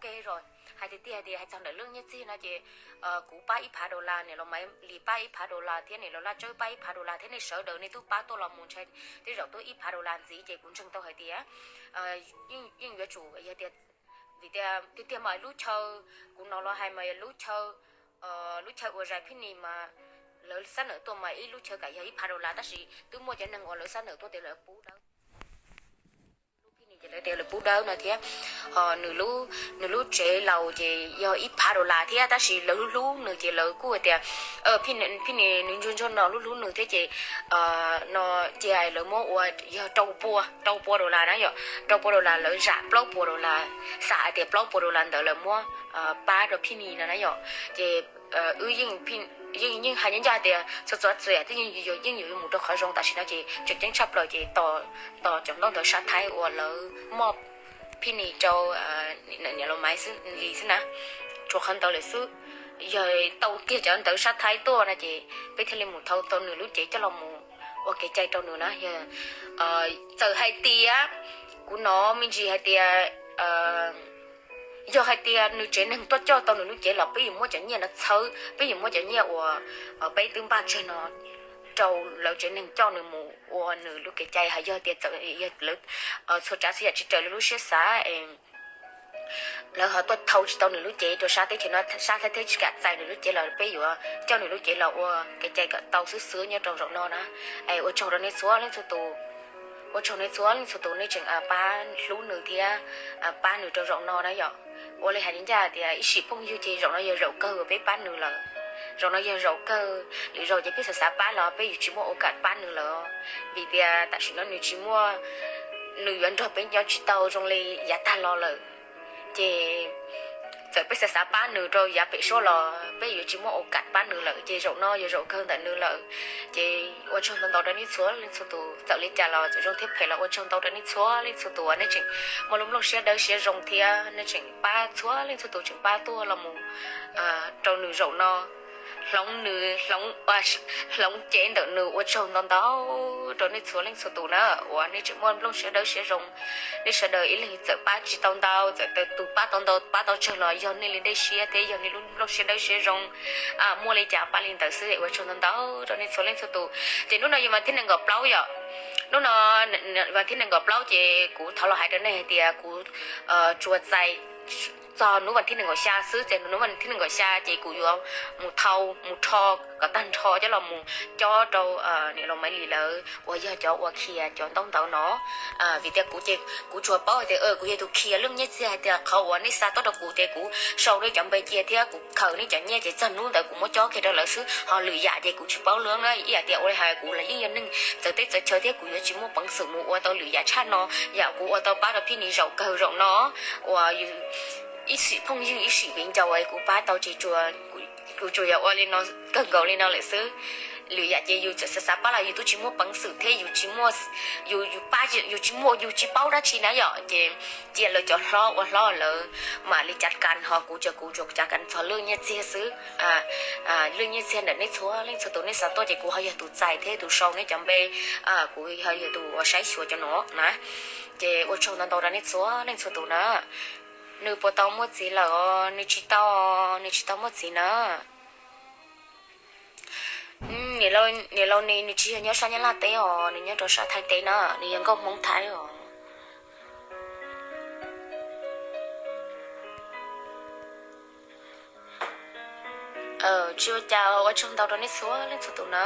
Ces hais tiag tiag tias hais txog ntawm lub nyiaj txiag no ces kuv pab ib phav dollar, niam laus Maiv Lis pab ib phav dollar thiab niam laus Laj Tsawb pab ib phav dollar thiab nej sawv daws nej twb pab tuaj los mus ntshai twb zaum tuaj ib phav dollar ntxiv ces kuv ntseeg tau hais tias yeej yuav tsum yog tias, vim tias tiag tiag mas lub chaw kuv no los hais mas lub chaw, lub chaw uas zais phij nis mas lawv xab nawm tuaj mas ib lub chaw kam yog ib phav dollar tab sis twb muaj cov neeg uas lawv xab nawm tuaj tias lawv pub dawb, lub phij nis ces lawv tias lawv pub dawb no thiab. Ho nws lub, nws lub tsev laus ces yog ib phav dollar thiab tab sis lawv hlub hlub nws ces lawv kuj tias phij nis nws ntsuag ntsuag no hlub hlub nws thiab ces no cia lawv muab ua yog rau pua, rau pua dollar na yom, rau pua dollar lawv zam plaub puas dollar, xam hais tias plaub puas dollar ntawd lawv muab pab rau phij nis no na yom. Ces wb yeej hais ncaj ncaj tias txhua txhua txhua yam twb yeej yuav mus rau qhov zoo tam sim no ces tseem ceeb tshaj plaws ces tos cov ntaub ntawv sab Thaib uas lawv muaj phij nis rau niam laus Maiv Lis xwb na, tshuav qhov ntawd lawm xwb. Yog tau kiag cov ntawv sab Thaib tuaj no ces peb thiaj li mus thau tau nws lub cev coj los mus ua kev cai rau nws na. Yog txawm hais tias kuv hnov me ntsis hais tias yog hais tias nws tsev neeg tuaj coj tau nws lub cev los peb yuav muab cov nyiaj no txhawb, peb yuav muab cov nyiaj uas peb twb npaj tseg no rau lawv tsev neeg coj nws mus ua nws lub kev cai. Hos yog tias txawm yog lawv txhua tsav txhua yam tsis raws li lub siab xav, lawv ho tuaj thau tsis tau nws lub cev rau sab teb chaws no, sab Thaib teb tsis kam txais nws lub cev los peb yuav coj nws lub cev los ua kev cai kom tau xwb xwb nyob rau zaum no na. Es ua tsaug rau nej txhua leej txhua tus, ua tsaug nej txhua leej txhua tus nej tseem pab hlub nws thiab pab nws rau zaum no na yom. Ua li hais li ncaj tias ib sim phooj ywg ces zaum no yog zaum kawg uas peb pab nws lawm. Zaum no yog zaum kawg, lwm zaus ces peb xav xav pab los peb yuav tsis muaj ua kam pab nws lawm, vim tias tam sim no nws tsis muaj, nws yuav nrog peb nyob tsis tau zoo li yav tag los lawm. Ces txawm peb xav xav pab nws rau yav pem suab los peb yuav tsis muaj ua kam pab nws lawm ces zaum no yog zaum kawg ntawm nws lawm. Ces ua tsaug ntau ntau rau nej txhua leej txhua tus, txawm li cas los txawm zoo thiab phem los ua tsaug ntau rau nej txhua leej txhua tus uas nej tseem muaj lub nplooj siab dawb siab zoo thiab nej tseem pab txhua leej txhua tus tseem pab tuaj los mus rau nws zaum no, hloov nws, hloov cev ntawm nws. Ua tsaug ntau ntau rau nej txhua leej txhua tus na uas nej tseem muaj nplooj siab dawb siab zoo. Nej sawv daws ib leeg txawm pab tsis tau ntau, txawm tus pab tau ntau pab tau tsawg los yog nej li dej siab thiab yog nej lub nplooj siab dawb siab zoo, muaj li cas pab li ntawd xwb. Ua tsaug ntau ntau rau nej txhua leej txhua tus. Ces hnub no yog vas thib nees nkaum plaub yom, hnub no vas thib nees nkaum plaub ces kuv thov los hais rau nej hais tias kuv tsuas txais txog hnub vas thib nees nkaum xya xwb, ces hnub vas thib nees nkaum xya ces kuv yuav mus thau mus rho kom tag nrho coj los mus cob rau niam laus Maiv Lis lawv uas yog cov uas khiav cov ntaub ntawv no. Vim tias kuv ces kuv tsuas paub hais tias kuv yog tus khiav lub nyiaj txiag hais tias qhov uas nej xa tuaj rau kuv ces kuv sau nej cov npe cia thiab kuv khaws nej cov nyiaj ces txog hnub ntawd kuv muab cob kiag rau lawv xwb. Ho lwm yam ces kuv tsis paub lawm na, ib yam tias ua li hais kuv los yeej yog neeg txawv teb txawv chaw thiab kuv yuav tsis muaj peev xwm mus ua tau lwm yam tshaj no. Yam kuv ua tau pab rau phij nis zaum kawg zaum no uas ib sim phooj ywg ib sim viv ncaus kuv pab tau ces kuv tsuas yog ua li no kawg nkaus li no lawm xwb. Lwm yam ces yus txawm xav xav pab los yus twb tsis muaj peev xwm thiab yus tsis muaj, yus pab yus tsis muaj yus tsis paub dab tsi na yom, ces cia lawv cov hlob ua hlob lawv mam li cav kas, ho kuv ces kuv tsuas cav kas txog lub nyiaj txiag xwb. Lub nyiaj txiag ntawm nej txhua leej txhua tus nej xa tuaj ces kuv ho yog tus txais thiab tus sau nej cov npe, kuv ho yog tus uas saib xyuas cov no na. Ces ua tsaug ntau ntau rau nej txhua leej txhua tus na. Nws puas tau muaj txiv lawm os? Nws tsis tau, nws tsis tau muaj txiv na. Niam laus Nis nws tsis yog nyob sab Nyab Laj teb os, nws nyob rau sab Thaib teb na, nws yog nkauj Hmoob Thaib os. Tsis ua cas, ua tsaug ntau rau nej txhua leej txhua tus na.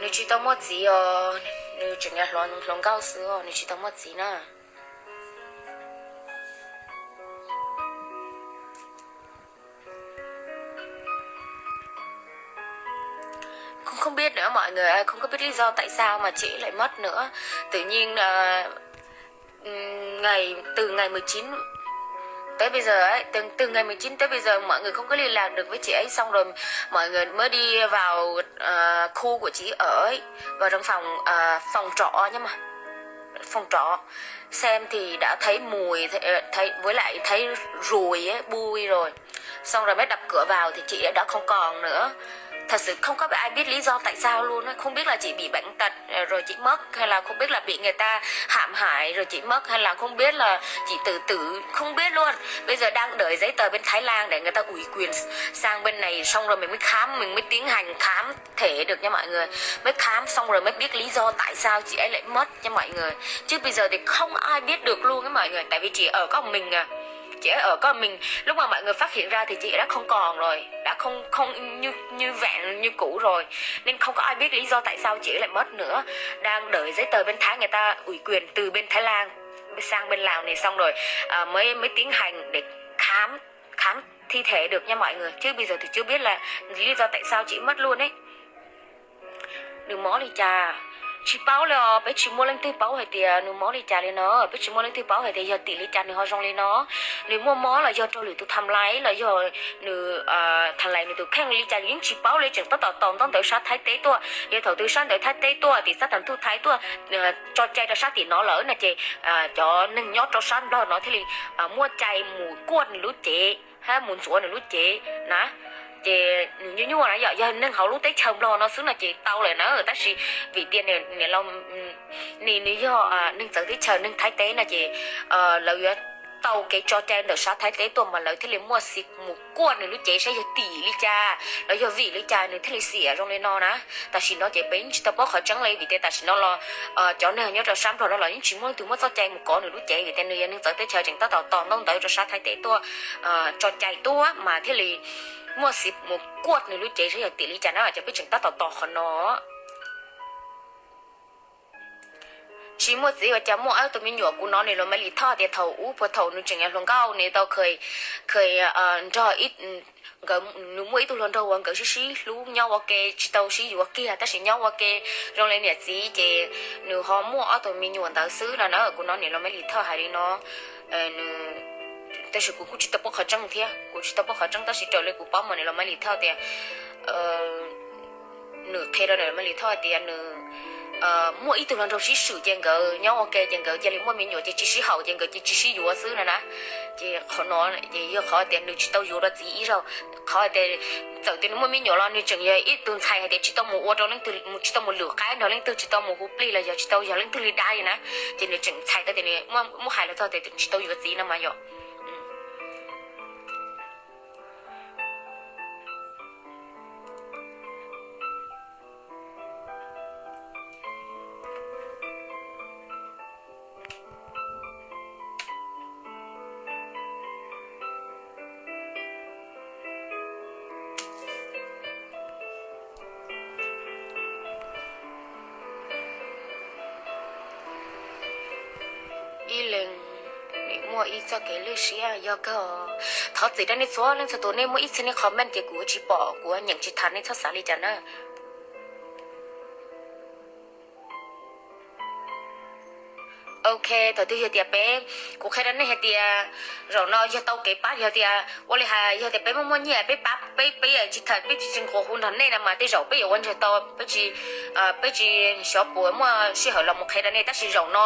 Nws tsis tau muaj txiv os, nws tseem hluas nkauj xwb os, nws tsis tau muaj txiv na. Không, không biết nữa mọi người ơi, không có biết lý do tại sao mà chị lại mất nữa. Tự nhiên, ờ, ừm, ngày, từ ngày mười chín tới bây giờ ấy, từ, từ ngày mười chín tới bây giờ mọi người không có liên lạc được với chị ấy, xong rồi mọi người mới đi vào, ờ, khu của chị ở ấy, vào trong phòng, ờ, phòng trọ nhá mà. Phòng trọ xem thì đã thấy mùi, thấy, ờ, thấy, với lại thấy ruồi ấy, bụi rồi. Xong rồi mới đập cửa vào thì chị ấy đã không còn nữa. Thật sự không có ai biết lý do tại sao luôn á, không biết là chị bị bệnh tật, ờ, rồi chị mất, hay là không biết là bị người ta hãm hại rồi chị mất, hay là không biết là chị tự tử, không biết luôn. Bây giờ đang đợi giấy tờ bên Thái Lan để người ta ủy quyền sang bên này, xong rồi mình mới khám, mình mới tiến hành khám thể được nha mọi người. Mới khám xong rồi mới biết lý do tại sao chị ấy lại mất nha mọi người. Chứ bây giờ thì không ai biết được luôn á mọi người, tại vì chị ở có mình à. Chị ấy ở có mình, lúc mà mọi người phát hiện ra thì chị đã không còn rồi, đã không không như như vẹn như cũ rồi, nên không có ai biết lý do tại sao chị ấy lại mất nữa. Đang đợi giấy tờ bên Thái, người ta ủy quyền từ bên Thái Lan sang bên Lào này, xong rồi à, mới mới tiến hành để khám khám thi thể được nha mọi người, chứ bây giờ thì chưa biết là lý do tại sao chị mất luôn ấy. Nws mob li cas? Tsis paub li os, peb tsis muaj leej twg paub hais tias nws mob li cas li no, peb tsis muaj leej twg paub hais tias yog tim li cas nws ho zoo li no. Nws muaj mob los yog raug lwm tus tham lais los yog nws tham lais nws tus kheej li cas nws yeej tsis paub li, tseem tab tom tos ntaub ntawv sab Thaib teb tuaj. Yog thaum twg sab ntawv Thaib teb tuaj, tim sab tam thuj Thaib tuaj tso cai rau sab tim no lawm no ces cov neeg nyob rau sab Nplog no thiaj li muaj cai mus kuaj nws lub cev, hab mus ntxuav nws lub cev na. Ces nws nyuaj nyuaj na, yog yog neeg hauv lub teb chaws Nplog no xwb no ces tau lawm na, tab sis vim tias niam laus nws yog neeg txawv teb chaws, neeg Thaib teb no ces lawv yuav tau kev tso cai ntawm sab Thaib teb tuaj mas lawv thiaj li muaj xiv mus kuaj nws lub cev saib yog tim li cas los yog vim li cas nws thiaj li xiam zoo li no na. Tam sim no ces peb yeej tsis tau paub qhov tseeb li, vim tias tam sim no los cov neeg nyob rau sab Nplog no los yeej tsis muaj leej twg muaj txoj cai mus kov nws lub cev, vim tias nws yog neeg txawv teb chaws tseem tab tom tos ntaub ntawv rau sab Thaib teb tuaj tso cai tuaj mas thiaj li muaj xiv mus kuaj nws lub cev saib yog tim li cas na, ces peb tseem tab tom tos qhov no. Tsis muaj txiv ua cas muaj ob tug me nyuam. Kuv hnov niam laus Maiv Lis Thoj tias thaum ub puag thaum nws tseem yog hluas nkauj nws tau kha nrog nkawd, nws muaj ib tug hluas nraug uas nkawd sib sib hlub nyob ua ke tsis tau sib yuav kiag tab sis nyob ua ke zoo li niam txiv ces nws ho muaj ob tug me nyuam ntawd xwb no na. Kuv hnov niam laus Maiv Lis Thoj hais li no, tab sis kuv kuj tsis tau paub qhov tseeb thiab, kuv tsis tau paub qhov tseeb tab sis raws li kuv paub mas niam laus Maiv Lis Thoj tias nws qhia rau niam laus Maiv Lis Thoj tias nws muaj ib tug hluas nraug sib swm ces nkawd nyob ua ke ces nkawd cia li muaj me nyuam ces tsis sib haum ces nkawd cia li tsis sib yuav xwb no na. Ces qhov no ces yog qhov tias nws tsis tau yuav dua txiv ib zaug, qhov tias txawm tias nws muaj me nyuam los nws tseem yog ib tug ntxhais hais tias tsis tau mus ua rau leej twg, tsis tau mus lwm qaib nrog leej twg, tsis tau mus hu plig los yog tsis tau yog leej twg li dab li na. Ces nws tseem ntxhais tau tias nws muab hais los txog tias tsis tau yuav txiv no mas yog ib leeg muaj ib txoj kev lwj siab yog kawg. Thov txim rau nej txhua leej txhua tus, nej muaj ib txhia nej comment ces kuv tsis pom, kuv nyeem tsis tas, nej txhob xav li cas na. Ok, thaum twg yog tias peb, kuv qhia rau nej hais tias zaum no yog tau kev pab, yog tias ua li hais yog tias peb muaj muaj nyiaj peb pab, peb peb tsis tham, peb tsis tsis nquag hu nrog nej na mas tej zaum peb yuav ua ntseg tau, peb tsis, peb tsis xyov puas muaj sij hawm los mus qhia rau nej. Tab sis zaum no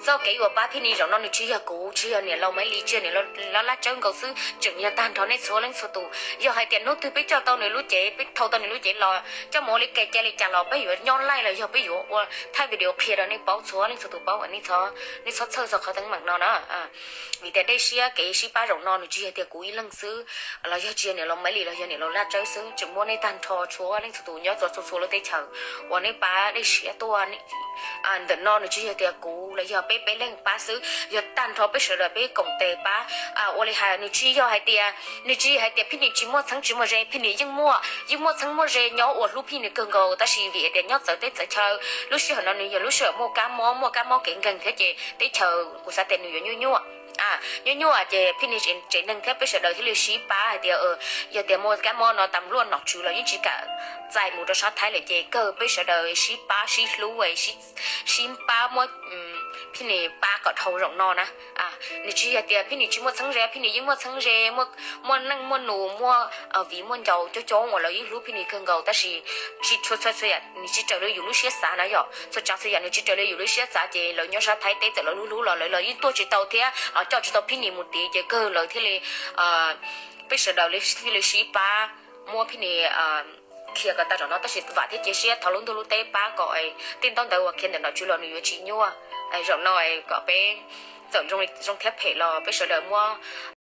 txoj kev uas pab Phij Nis zaum no nws tsis yog kuv, tsis yog niam laus Maiv Lis, tsis yog niam laus Laj Tsawb nkaus xwb, tseem yog tag nrho nej txhua leej txhua tus. Yog hais tias hnub twg peb coj tau nws lub cev, peb thau tau nws lub cev los coj mus ua li cas cia li cas los peb yuav nyob live los yog peb yuav ua thaij video qhia rau nej paub txhua leej txhua tus paub, nej txhob txhawj txog qhov teeb meem no na. Vim tias dej siab kev sib pab zaum no nws tsis yog tias kuv ib leeg xwb, los yog tsis yog niam laus Maiv Lis los yog niam laus Laj Tsawb xwb, tseem muaj nej tag nrho txhua leej txhua tus nyob txhua txhua lub teb chaws uas nej pab dej siab tuaj. Ntawm no nws tsis yog tias kuv los yog peb peb leeg pab xwb, yog tag nrho peb sawv daws peb koom tes pab. Ua li hais nws tsis yog hais tias, nws tsis hais tias Phij Nis tsis muaj txheeb tsis muaj ze, Phij Nis yeej muaj, yeej muaj txheeb muaj ze nyob uas hlub Phij Nis kawg nkaus, tab sis vim tias nyob txawv teb txawv chaw, lub sij hawm no nws yog lub sij hawm muaj kab mob, muaj kab mob kev nkeeg thiab ces teb chaws kuv xav tias nws yuav nyuaj nyuaj. Nyuaj nyuaj ces Phij Nis tsev neeg thiab peb sawv daws thiaj li sib pab hais tias yog tias muaj kab mob no tas luaj nom tswv los yeej tsis kam txais mus rau sab Thaib lawm ces kawg peb sawv daws sib pab sib hlub, sib pab muab Phij Nis pab kom dhau zaum no na. Nws tsis yog tias Phij Nis tsis muaj txheeb ze, Phij Nis yeej muaj txheeb ze, muaj neej muaj nus, muaj viv muaj ncaus coob coob uas lawv yeej hlub Phij Nis kawg nkaus, tab sis tsis txhua txhua yam nws tsis raws li yus lub siab xav na yom. Txhua tsav txhua yam nws tsis raws li yus lub siab xav ces lawv nyob sab Thaib teb txawm lawv hlub hlub los lawv los yeej tuaj tsis tau thiab los coj tsis tau Phij Nis mus tid ces kawg lawv thiaj li, peb sawv daws thiaj li sib pab muab Phij Nis Khiav kom tag zaum no tab sis vam thiab cia siab thov lub ntuj lub teb pab kom tej ntaub ntawv uas khiav ntawm nom tswv los nws yuav tsis nyuaj. Zaum no kom peb txawm zoo thiab phem los peb sawv daws muab